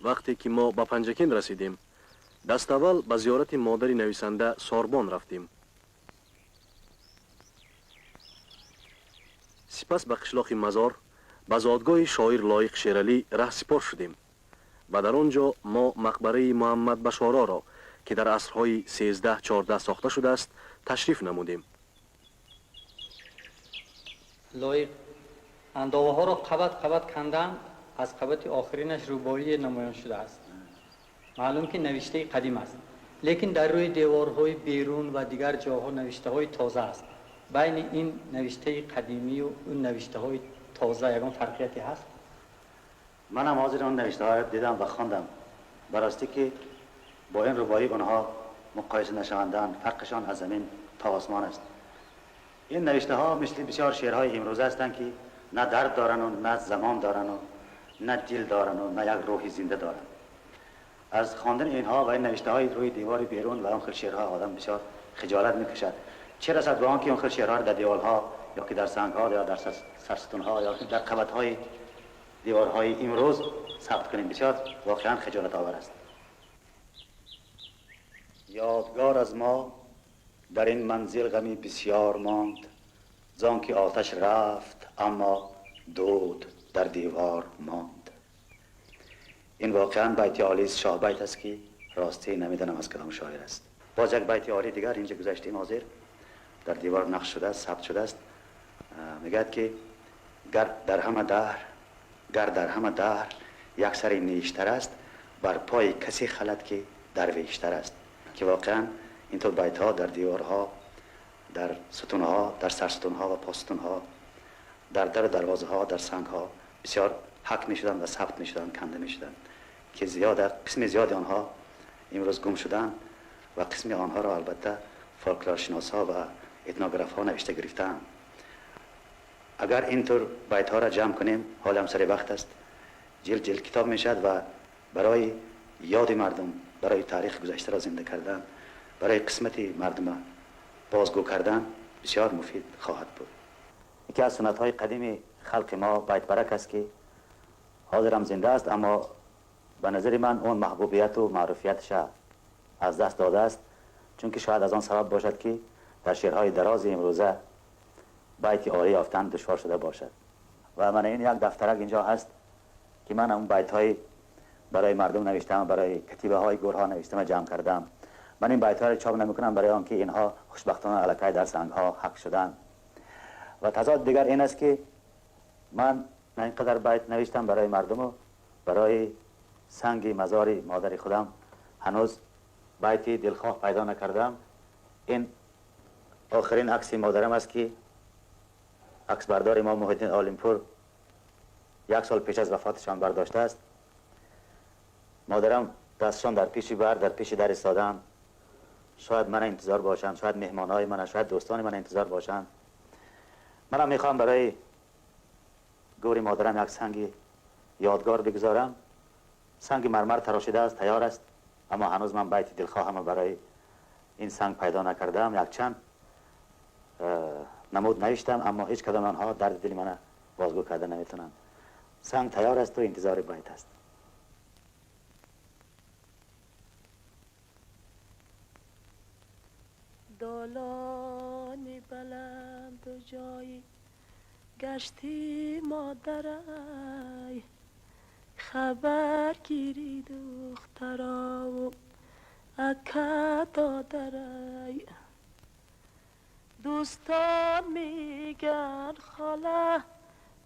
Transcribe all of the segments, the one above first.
Вақте ки мо ба Панҷакент расидем, даставвал ба зиёрати модари нависанда Сорбон рафтем. Сипас ба қишлоқи Мазор, ба зодгоҳи шоир Лоиқ Шералӣ раҳсипор шудем ва дар он ҷо мо мақбараи Муҳаммад Башороро, ки дар асрҳои 13-14 сохта шудааст, ташриф намудем. Лоиқ андоваҳоро қабат қабат канданд, аз қабати охиринаш рубоие намоён шудааст. Маълум ки навиштаи қадим аст, лекин дар рӯи деворҳои берун ва дигар ҷоҳо навиштаҳои тоза аст. Байни ин навиштаи қадимию он навиштаҳои тоза ягон фарқияте ҳаст? Манам ҳозир он навиштаҳоро дидам ва хондам. Ба ростӣ ки бо ин рубоӣ онҳо муқоиса нашаванданд, фарқашон аз замин то осмон аст. Ин навиштаҳо мисли бисёр шеърҳои имрӯза ҳастанд, ки на дард доранд, на замон доранд, на дил доранд, на як рӯҳи зинда доранд. Аз хондани инҳо ва ин навиштаҳои рӯи девори берун ва он хел шеърҳо одам бисёр хиҷолат мекашад. Чӣ расад ба он ки он хел шеърҳоро дар деворҳо ё ки дар сангҳо ё дар сарсутунҳо ё ки дар қабатҳои деворҳои имрӯз сабт кунем. Бисёр воқеан хиҷолатовар аст. Ёдгор аз мо дар ин манзил ғами бисёр монд, зон ки оташ рафт, аммо дуд дар девор монд. Ин воқеан байти олист, шоҳбайт аст, ки ростӣ намедонам аз кадом шоир аст. Боз як байти олии дигар инҷа гузаштем, ҳозир дар девор нақш шудааст, сабт шудааст. Мегӯяд ки гар дар ҳама даҳр, гар дар ҳама даҳр як сари нештар аст, бар пои касе халад ки дарвештар аст. Ки воқеан интур байтҳо дар деворҳо, дар сутунҳо, дар сарсутунҳо ва посутунҳо, дар дару дарвозаҳо, дар сангҳо бисёр ҳак мешуданд ва сабт мешуданд, канда мешуданд, ки қисми зиёди онҳо имрӯз гум шуданд ва қисми онҳоро албатта фолклоршиносҳо ва этнографҳо навишта гирифтаанд. Агар интур байтҳоро ҷамъ кунем, ҳолам сари вақт аст, ҷилд ҷилд китоб мешавад ва барои ёди мардум, барои таърихи гузаштаро зинда кардан, барои қисмати мардума бозгӯ кардан бисёр муфид хоҳад буд. Яке аз суннатҳои қадими халқи мо байтбарак аст, ки ҳозирам зинда аст, аммо ба назари ман он маҳбубияту маъруфиятша аз даст додааст, чунки шояд аз он сабаб бошад, ки дар шеърҳои дарози имрӯза байти олӣ ёфтан душвор шуда бошад. Ва мана ин як дафтарак инҷо ҳаст, ки ман он байтҳои барои мардум навиштаам, барои катибаҳои гурҳо навиштаам, ҷамъ кардам. Ман ин байтҳоро чоп намекунам барои он ки инҳо хушбахтона аллакай дар сангҳо ҳак шуданд. Ва тазод дигар ин аст, ки ман ин қадар байт навиштам барои мардуму барои санги мазори модари худам ҳанӯз байти дилхоҳ пайдо накардам. Ин охирин акси модарам аст, ки аксбардори мо Муҳиддин Олимпур як сол пеш аз вафоташон бардоштааст. Модарам дастшон дар пеши бар, дар пеши дар истоданд. Шояд мана интизор бошанд, шояд меҳмонҳои мана, шояд дӯстони мана интизор бошанд. Манам мехоҳам барои гӯри модарам як санги ёдгор бигузорам. Санги мармар тарошида аст, тайёр аст, аммо ҳанӯз ман байти дилхоҳама барои ин санг пайдо накардаам. Якчанд намуд навиштам, аммо ҳеҷ кадом онҳо дарди дили мана бозгӯ карда наметавонанд. Санг тайёр асту интизори байт аст. Долони баланду ҷои гашти модарай, хабар гири духтараву ака додарай. Дӯстон меган хола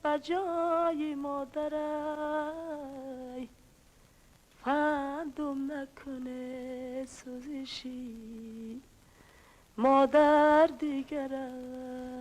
ба ҷои модарай, фандум накуне сӯзиши модар дигарай.